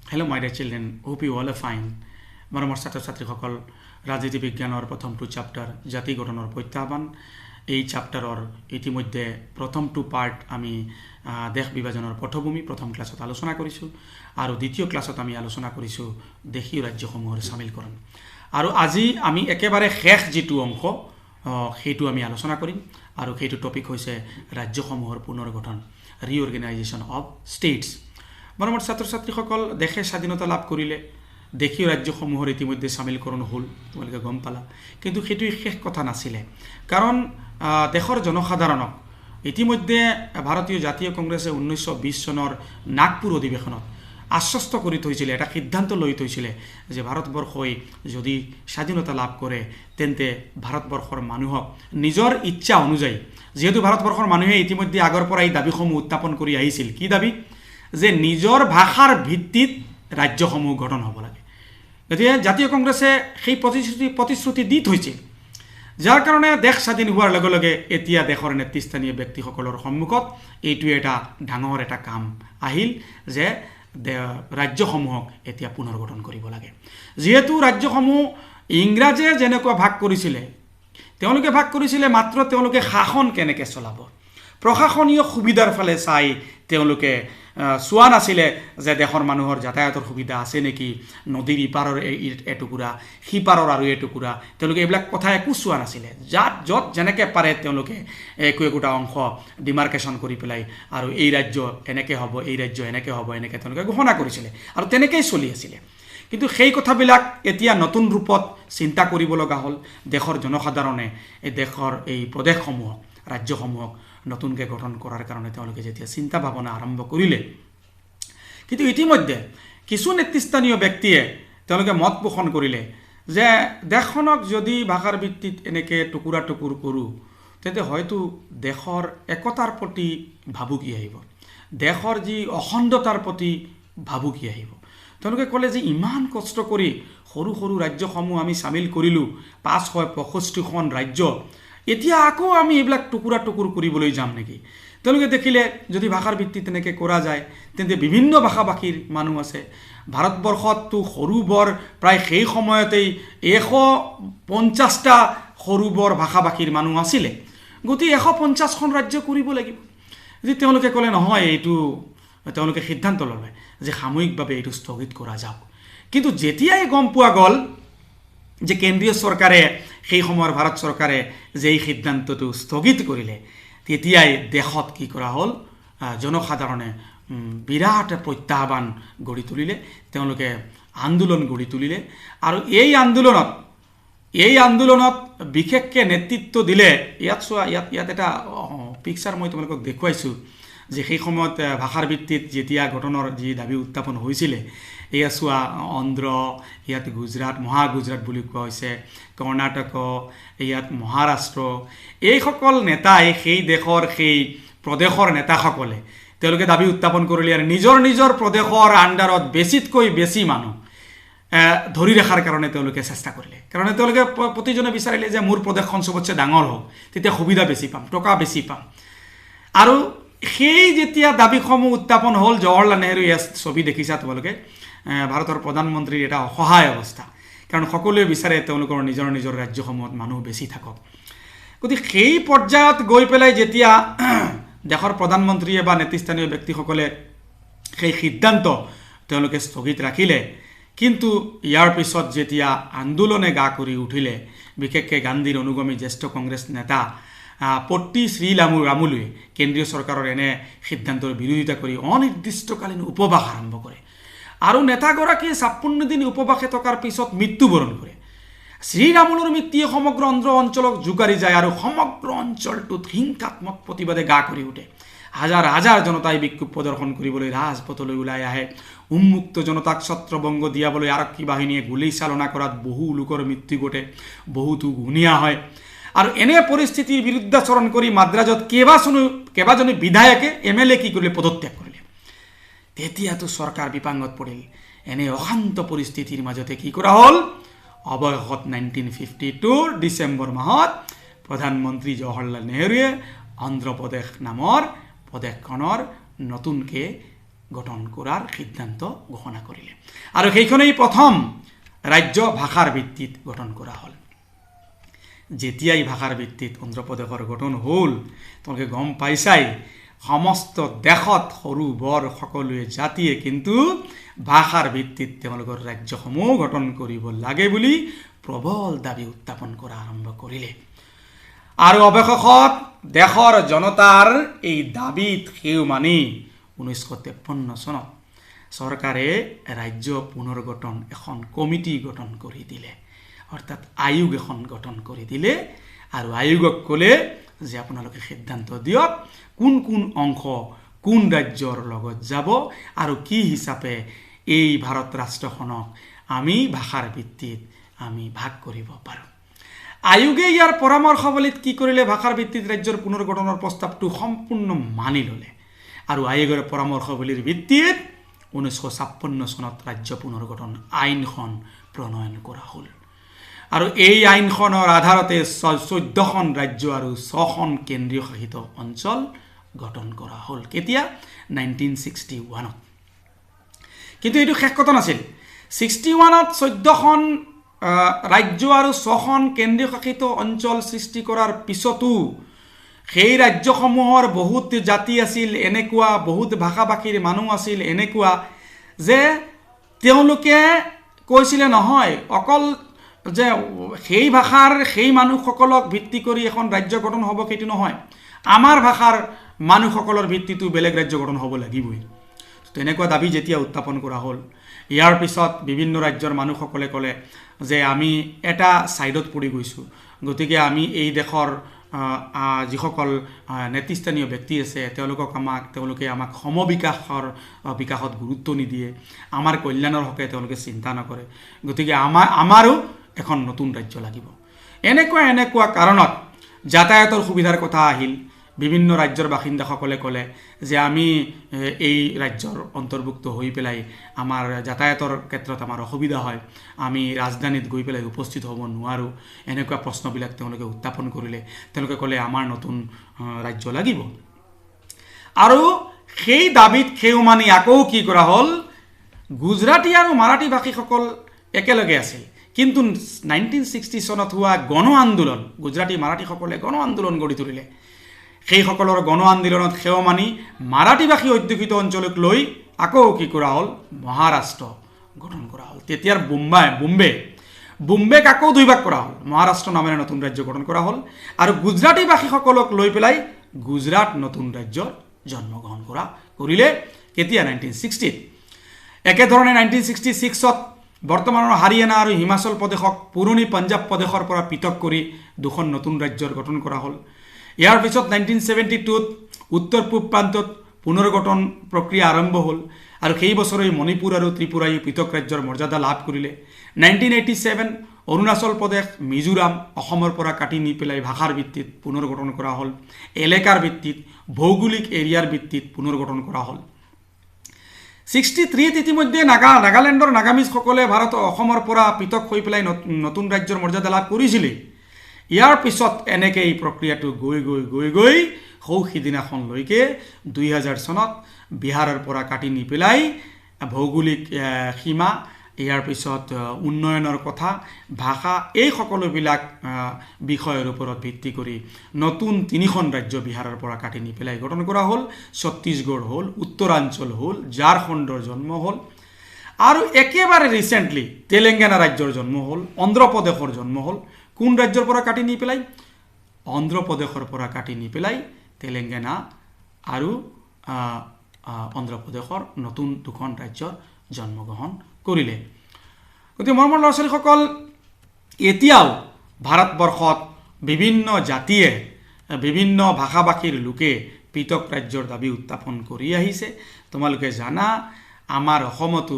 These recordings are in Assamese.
Hello my dear children, hope you all are fine. মৰমৰ ছাত্ৰ ছাত্ৰীসকল, ৰাজনীতি বিজ্ঞানৰ প্ৰথমটো চেপ্টাৰ জাতি গঠনৰ প্ৰত্যাহ্বান, এই চেপ্টাৰৰ ইতিমধ্যে প্ৰথমটো পাৰ্ট আমি দেশ বিভাজনৰ পটভূমি প্ৰথম ক্লাছত আলোচনা কৰিছোঁ আৰু দ্বিতীয় ক্লাছত আমি আলোচনা কৰিছোঁ দেশীয় ৰাজ্যসমূহৰ চামিলকৰণ। আৰু আজি আমি একেবাৰে শেষ যিটো অংশ সেইটো আমি আলোচনা কৰিম আৰু সেইটো টপিক হৈছে ৰাজ্যসমূহৰ পুনৰ গঠন, ৰিঅৰ্গেনাইজেশ্যন অফ ষ্টেটছ। মৰমৰ ছাত্ৰ ছাত্ৰীসকল, দেশে স্বাধীনতা লাভ কৰিলে, দেশীয় ৰাজ্যসমূহৰ ইতিমধ্যে চামিলকৰণ হ'ল, তোমালোকে গম পালা। কিন্তু সেইটোৱে শেষ কথা নাছিলে, কাৰণ দেশৰ জনসাধাৰণক ইতিমধ্যে ভাৰতীয় জাতীয় কংগ্ৰেছে 1920 চনৰ নাগপুৰ অধিৱেশনত আশ্বস্ত কৰি থৈছিলে, এটা সিদ্ধান্ত লৈ থৈছিলে যে ভাৰতবৰ্ষই যদি স্বাধীনতা লাভ কৰে তেন্তে ভাৰতবৰ্ষৰ মানুহক নিজৰ ইচ্ছা অনুযায়ী, যিহেতু ভাৰতবৰ্ষৰ মানুহে ইতিমধ্যে আগৰ পৰা এই দাবীসমূহ উত্থাপন কৰি আহিছিল, কি দাবী? যে নিজৰ ভাষাৰ ভিত্তিত ৰাজ্যসমূহ গঠন হ'ব লাগে। গতিকে জাতীয় কংগ্ৰেছে সেই প্ৰতিশ্ৰুতি দি থৈছিল, যাৰ কাৰণে দেশ স্বাধীন হোৱাৰ লগে লগে এতিয়া দেশৰ নেতৃস্থানীয় ব্যক্তিসকলৰ সন্মুখত এইটোৱে এটা ডাঙৰ এটা কাম আহিল যে ৰাজ্যসমূহক এতিয়া পুনৰ গঠন কৰিব লাগে। যিহেতু ৰাজ্যসমূহ ইংৰাজে যেনেকুৱা ভাগ কৰিছিলে, তেওঁলোকে ভাগ কৰিছিলে মাত্ৰ তেওঁলোকে শাসন কেনেকৈ চলাব, প্ৰশাসনীয় সুবিধাৰ ফালে চাই তেওঁলোকে চোৱা নাছিলে যে দেশৰ মানুহৰ যাতায়াতৰ সুবিধা আছে নেকি, নদীৰ ইপাৰৰ এটুকুৰা, সিপাৰৰ আৰু এটুকুৰা, তেওঁলোকে এইবিলাক কথা একো চোৱা নাছিলে। যাত য'ত যেনেকৈ পাৰে তেওঁলোকে একো একোটা অংশ ডিমাৰ্কেশ্যন কৰি পেলাই আৰু এই ৰাজ্য এনেকৈ হ'ব, এই ৰাজ্য এনেকৈ হ'ব, এনেকৈ তেওঁলোকে ঘোষণা কৰিছিলে আৰু তেনেকৈয়ে চলি আছিলে। কিন্তু সেই কথাবিলাক এতিয়া নতুন ৰূপত চিন্তা কৰিব লগা হ'ল। দেশৰ জনসাধাৰণে এই দেশৰ এই প্ৰদেশসমূহক, ৰাজ্যসমূহক নতুনকৈ গঠন কৰাৰ কাৰণে তেওঁলোকে যেতিয়া চিন্তা ভাৱনা আৰম্ভ কৰিলে, কিন্তু ইতিমধ্যে কিছু নেতৃস্থানীয় ব্যক্তিয়ে তেওঁলোকে মত পোষণ কৰিলে যে দেশখনক যদি ভাষাৰ ভিত্তিত এনেকৈ টুকুৰা টুকুৰ কৰোঁ তেন্তে হয়তো দেশৰ একতাৰ প্ৰতি ভাবুকি আহিব, দেশৰ যি অখণ্ডতাৰ প্ৰতি ভাবুকি আহিব। তেওঁলোকে ক'লে যে ইমান কষ্ট কৰি সৰু সৰু ৰাজ্যসমূহ আমি চামিল কৰিলোঁ, 565খন ৰাজ্য, এতিয়া আকৌ আমি এইবিলাক টুকুৰা টুকুৰ কৰিবলৈ যাম নেকি? তেওঁলোকে দেখিলে যদি ভাষাৰ ভিত্তিত তেনেকৈ কৰা যায় তেন্তে বিভিন্ন ভাষা ভাষীৰ মানুহ আছে ভাৰতবৰ্ষততো, সৰু বৰ প্ৰায় সেই সময়তেই 150টা সৰু বৰ ভাষা ভাষীৰ মানুহ আছিলে, গতিকে 150খন ৰাজ্য কৰিব লাগিব। যদি তেওঁলোকে ক'লে নহয়, এইটো তেওঁলোকে সিদ্ধান্ত ল'লে যে সাময়িকভাৱে এইটো স্থগিত কৰা যাওক। কিন্তু যেতিয়াই গম পোৱা গ'ল যে কেন্দ্ৰীয় চৰকাৰে, সেই সময়ৰ ভাৰত চৰকাৰে যে এই সিদ্ধান্তটো স্থগিত কৰিলে, তেতিয়াই দেশত কি কৰা হ'ল, জনসাধাৰণে বিৰাট প্ৰত্যাহ্বান গঢ়ি তুলিলে, তেওঁলোকে আন্দোলন গঢ়ি তুলিলে। আৰু এই আন্দোলনত বিশেষকৈ নেতৃত্ব দিলে, ইয়াত চোৱা, ইয়াত এটা পিকচাৰ মই তোমালোকক দেখুৱাইছোঁ যে সেই সময়ত ভাষাৰ ভিত্তিত যেতিয়া গঠনৰ যি দাবী উত্থাপন হৈছিলে, এয়া চোৱা অন্ধ্ৰ, ইয়াত গুজৰাট, মহাগুজৰাট বুলি কোৱা হৈছে, কৰ্ণাটক, ইয়াত মহাৰাষ্ট্ৰ, এইসকল নেতাই সেই দেশৰ সেই প্ৰদেশৰ নেতাসকলে তেওঁলোকে দাবী উত্থাপন কৰিলে আৰু নিজৰ নিজৰ প্ৰদেশৰ আণ্ডাৰত বেছিতকৈ বেছি মানুহ ধৰি ৰখাৰ কাৰণে তেওঁলোকে চেষ্টা কৰিলে। কাৰণ তেওঁলোকে প্ৰতিজনে বিচাৰিলে যে মোৰ প্ৰদেশখন চবতছে ডাঙৰ হওক, তেতিয়া সুবিধা বেছি পাম, টকা বেছি পাম। আৰু সেই যেতিয়া দাবীসমূহ উত্থাপন হ'ল, জৱাহৰলাল নেহৰু, ইয়াৰ ছবি দেখিছা তোমালোকে, ভাৰতৰ প্ৰধানমন্ত্ৰীৰ এটা অসহায় অৱস্থা, কাৰণ সকলোৱে বিচাৰে তেওঁলোকৰ নিজৰ নিজৰ ৰাজ্যসমূহত মানুহ বেছি থাকক। গতিকে সেই পৰ্যায়ত গৈ পেলাই যেতিয়া দেশৰ প্ৰধানমন্ত্ৰীয়ে বা নেতৃস্থানীয় ব্যক্তিসকলে সেই সিদ্ধান্ত তেওঁলোকে স্থগিত ৰাখিলে, কিন্তু ইয়াৰ পিছত যেতিয়া আন্দোলনে গা কৰি উঠিলে, বিশেষকৈ গান্ধীৰ অনুগামী জ্যেষ্ঠ কংগ্ৰেছ নেতা পট্টি শ্ৰীৰামুলুৱে কেন্দ্ৰীয় চৰকাৰৰ এনে সিদ্ধান্তৰ বিৰোধিতা কৰি অনিৰ্দিষ্টকালীন উপবাস আৰম্ভ কৰে আৰু নেতাগৰাকীয়ে 56 দিন উপবাসে থকাৰ পিছত মৃত্যুবৰণ কৰে। শ্ৰীৰামুলুৰ মৃত্যুৱে সমগ্ৰ অন্ধ্ৰ অঞ্চলক জোকাৰি যায় আৰু সমগ্ৰ অঞ্চলটোত হিংসাত্মক প্ৰতিবাদে গা কৰি উঠে। হাজাৰ হাজাৰ জনতাই বিক্ষোভ প্ৰদৰ্শন কৰিবলৈ ৰাজপথলৈ ওলাই আহে। উন্মুক্ত জনতাক ছত্ৰভংগ দিয়াবলৈ আৰক্ষী বাহিনীয়ে গুলী চালনা কৰাত বহু লোকৰ মৃত্যু ঘটে, বহুতো ঘূণীয়া হয়। আৰু এনে পৰিস্থিতিৰ বিৰুদ্ধাচৰণ কৰি মাদ্ৰাজত কেইবাজনো বিধায়কে, এম এল এ কি কৰিলে, পদত্যাগ কৰিলে। তেতিয়াতো চৰকাৰ বিপাংগত পৰিল। এনে অশান্ত পৰিস্থিতিৰ মাজতে কি কৰা হ'ল, অৱশেষত 1952 ডিচেম্বৰ মাহত প্ৰধানমন্ত্ৰী জৱাহৰলাল নেহৰুৱে অন্ধ্ৰপ্ৰদেশ নামৰ প্ৰদেশখনৰ নতুনকৈ গঠন কৰাৰ সিদ্ধান্ত ঘোষণা কৰিলে আৰু সেইখনেই প্ৰথম ৰাজ্য ভাষাৰ ভিত্তিত গঠন কৰা হ'ল। যেতিয়াই ভাষাৰ ভিত্তিত অন্ধ্ৰপ্ৰদেশৰ গঠন হ'ল, তোমালোকে গম পাইছাই সমস্ত দেশত সৰু বৰ সকলোৱে জাতিয়ে কিন্তু ভাষাৰ ভিত্তিত তেওঁলোকৰ ৰাজ্যসমূহ গঠন কৰিব লাগে বুলি প্ৰবল দাবী উত্থাপন কৰা আৰম্ভ কৰিলে। আৰু অৱশেষত দেশৰ জনতাৰ এই দাবীত সেও মানি 1953 চনত চৰকাৰে ৰাজ্য পুনৰ্গঠন এখন কমিটি গঠন কৰি দিলে, অৰ্থাৎ আয়োগ এখন গঠন কৰি দিলে। আৰু আয়োগক ক'লে যে আপোনালোকে সিদ্ধান্ত দিয়ক কোন কোন অংশ কোন ৰাজ্যৰ লগত যাব আৰু কি হিচাপে এই ভাৰত ৰাষ্ট্ৰখনক আমি ভাষাৰ ভিত্তিত আমি ভাগ কৰিব পাৰোঁ। আয়োগে ইয়াৰ পৰামৰ্শাৱলীত কি কৰিলে, ভাষাৰ ভিত্তিত ৰাজ্যৰ পুনৰ্গঠনৰ প্ৰস্তাৱটো সম্পূৰ্ণ মানি ল'লে আৰু আয়োগৰ পৰামৰ্শাৱলীৰ ভিত্তিত 1956 চনত ৰাজ্য পুনৰ্গঠন আইনখন প্ৰণয়ন কৰা হ'ল। আৰু এই আইনখনৰ আধাৰতে 14খন ৰাজ্য আৰু 6খন কেন্দ্ৰীয় শাসিত অঞ্চল গঠন কৰা হ'ল। কেতিয়া? 1961ত। কিন্তু এইটো শেষ কথা নাছিল। 61ত 14খন ৰাজ্য আৰু 6খন কেন্দ্ৰীয় শাসিত অঞ্চল সৃষ্টি কৰাৰ পিছতো সেই ৰাজ্যসমূহৰ বহুত জাতি আছিল এনেকুৱা, বহুত ভাষা ভাষীৰ মানুহ আছিল এনেকুৱা যে তেওঁলোকে কৈছিলে নহয় অকল যে সেই ভাষাৰ সেই মানুহসকলক ভিত্তি কৰি এখন ৰাজ্য গঠন হ'ব সেইটো নহয়, আমাৰ ভাষাৰ মানুহসকলৰ ভিত্তিতো বেলেগ ৰাজ্য গঠন হ'ব লাগিবই। তেনেকুৱা দাবী যেতিয়া উত্থাপন কৰা হ'ল, ইয়াৰ পিছত বিভিন্ন ৰাজ্যৰ মানুহসকলে ক'লে যে আমি এটা ছাইডত পৰি গৈছোঁ, গতিকে আমি এই দেশৰ যিসকল নেতৃস্থানীয় ব্যক্তি আছে তেওঁলোকে আমাক সমবিকাশৰ বিকাশত গুৰুত্ব নিদিয়ে, আমাৰ কল্যাণৰ হকে তেওঁলোকে চিন্তা নকৰে, গতিকে আমাৰো এখন নতুন ৰাজ্য লাগিব। এনেকুৱা এনেকুৱা কাৰণত যাতায়াতৰ সুবিধাৰ কথা আহিল। বিভিন্ন ৰাজ্যৰ বাসিন্দাসকলে ক'লে যে আমি এই ৰাজ্যৰ অন্তৰ্ভুক্ত হৈ পেলাই আমাৰ যাতায়াতৰ ক্ষেত্ৰত আমাৰ অসুবিধা হয়, আমি ৰাজধানীত গৈ পেলাই উপস্থিত হ'ব নোৱাৰোঁ। এনেকুৱা প্ৰশ্নবিলাক তেওঁলোকে উত্থাপন কৰিলে। তেওঁলোকে ক'লে আমাৰ নতুন ৰাজ্য লাগিব। আৰু সেই দাবীত সেও মানি আকৌ কি কৰা হ'ল, গুজৰাটী আৰু মাৰাঠী ভাষীসকল একেলগে আছিল, কিন্তু 1960 চনত হোৱা গণ আন্দোলন, গুজৰাটী মাৰাঠীসকলে গণ আন্দোলন গঢ়ি তুলিলে। সেইসকলৰ গণ আন্দোলনত সেও মানি মাৰাঠীভাষী অধ্যুষিত অঞ্চলক লৈ আকৌ কি কৰা হ'ল, মহাৰাষ্ট্ৰ গঠন কৰা হ'ল। তেতিয়াৰ বোম্বেক আকৌ দুই ভাগ কৰা হ'ল, মহাৰাষ্ট্ৰ নামেৰে নতুন ৰাজ্য গঠন কৰা হ'ল আৰু গুজৰাটী ভাষীসকলক লৈ পেলাই গুজৰাট নতুন ৰাজ্যৰ জন্মগ্ৰহণ কৰিলে। কেতিয়া? 1960ত। একেধৰণে 1966ত বৰ্তমানৰ হাৰিয়ানা আৰু হিমাচল প্ৰদেশক পুৰণি পাঞ্জাৱ প্ৰদেশৰ পৰা পৃথক কৰি দুখন নতুন ৰাজ্যৰ গঠন কৰা হ'ল। ইয়াৰ পিছত 1972ত উত্তৰ পূব প্ৰান্তত পুনৰ্গঠন প্ৰক্ৰিয়া আৰম্ভ হ'ল আৰু সেই বছৰেই মণিপুৰ আৰু ত্ৰিপুৰাই পৃথক ৰাজ্যৰ মৰ্যাদা লাভ কৰিলে। 1987 অৰুণাচল প্ৰদেশ, মিজোৰাম অসমৰ পৰা কাটি নি পেলাই ভাষাৰ ভিত্তিত পুনৰ্গঠন কৰা হ'ল, এলেকাৰ ভিত্তিত, ভৌগোলিক এৰিয়াৰ ভিত্তিত পুনৰ্গঠন কৰা হ'ল। 63ত ইতিমধ্যে নাগালেণ্ডৰ নাগামিজসকলে ভাৰত অসমৰ পৰা পৃথক হৈ পেলাই নতুন ৰাজ্যৰ মৰ্যাদা লাভ কৰিছিলেই। ইয়াৰ পিছত এনেকৈ এই প্ৰক্ৰিয়াটো গৈ গৈ গৈ গৈ সৌ সিদিনাখনলৈকে 2000 চনত বিহাৰৰ পৰা কাটি নি পেলাই ভৌগোলিক সীমা, ইয়াৰ পিছত উন্নয়নৰ কথা, ভাষা, এই সকলোবিলাক বিষয়ৰ ওপৰত ভিত্তি কৰি নতুন 3খন ৰাজ্য বিহাৰৰ পৰা কাটি নি পেলাই গঠন কৰা হ'ল। ছত্তীশগড় হ'ল, উত্তৰাঞ্চল হ'ল, ঝাৰখণ্ডৰ জন্ম হ'ল আৰু একেবাৰে ৰিচেণ্টলি তেলেংগানা ৰাজ্যৰ জন্ম হ'ল, অন্ধ্ৰপ্ৰদেশৰ জন্ম হ'ল। কোন ৰাজ্যৰ পৰা কাটি নি পেলাই? অন্ধ্ৰপ্ৰদেশৰ পৰা কাটি নি পেলাই তেলেংগানা আৰু অন্ধ্ৰপ্ৰদেশৰ নতুন 2খন ৰাজ্যৰ জন্মগ্ৰহণ কৰিলে। গতিকে মৰমৰ ল'ৰা ছোৱালীসকল, এতিয়াও ভাৰতবৰ্ষত বিভিন্ন জাতিয়ে, বিভিন্ন ভাষা ভাষীৰ লোকে পৃথক ৰাজ্যৰ দাবী উত্থাপন কৰি আহিছে। তোমালোকে জানা আমাৰ অসমতো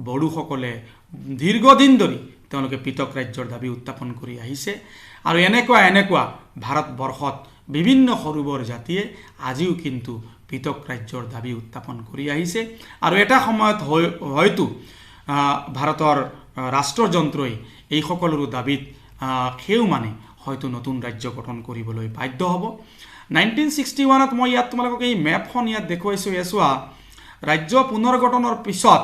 বড়োসকলে দীৰ্ঘদিন ধৰি তেওঁলোকে পৃথক ৰাজ্যৰ দাবী উত্থাপন কৰি আহিছে আৰু এনেকুৱা এনেকুৱা ভাৰতবৰ্ষত বিভিন্ন সৰু বৰ জাতিয়ে আজিও কিন্তু পৃথক ৰাজ্যৰ দাবী উত্থাপন কৰি আহিছে। আৰু এটা সময়ত হয়তো ভাৰতৰ ৰাষ্ট্ৰযন্ত্ৰই এই সকলোৰো দাবীত সেও মানে হয়তো নতুন ৰাজ্য গঠন কৰিবলৈ বাধ্য হ'ব। 1961ত মই ইয়াত তোমালোকক এই মেপখন ইয়াত দেখুৱাইছোঁ, এ চোৱা ৰাজ্য পুনৰ গঠনৰ পিছত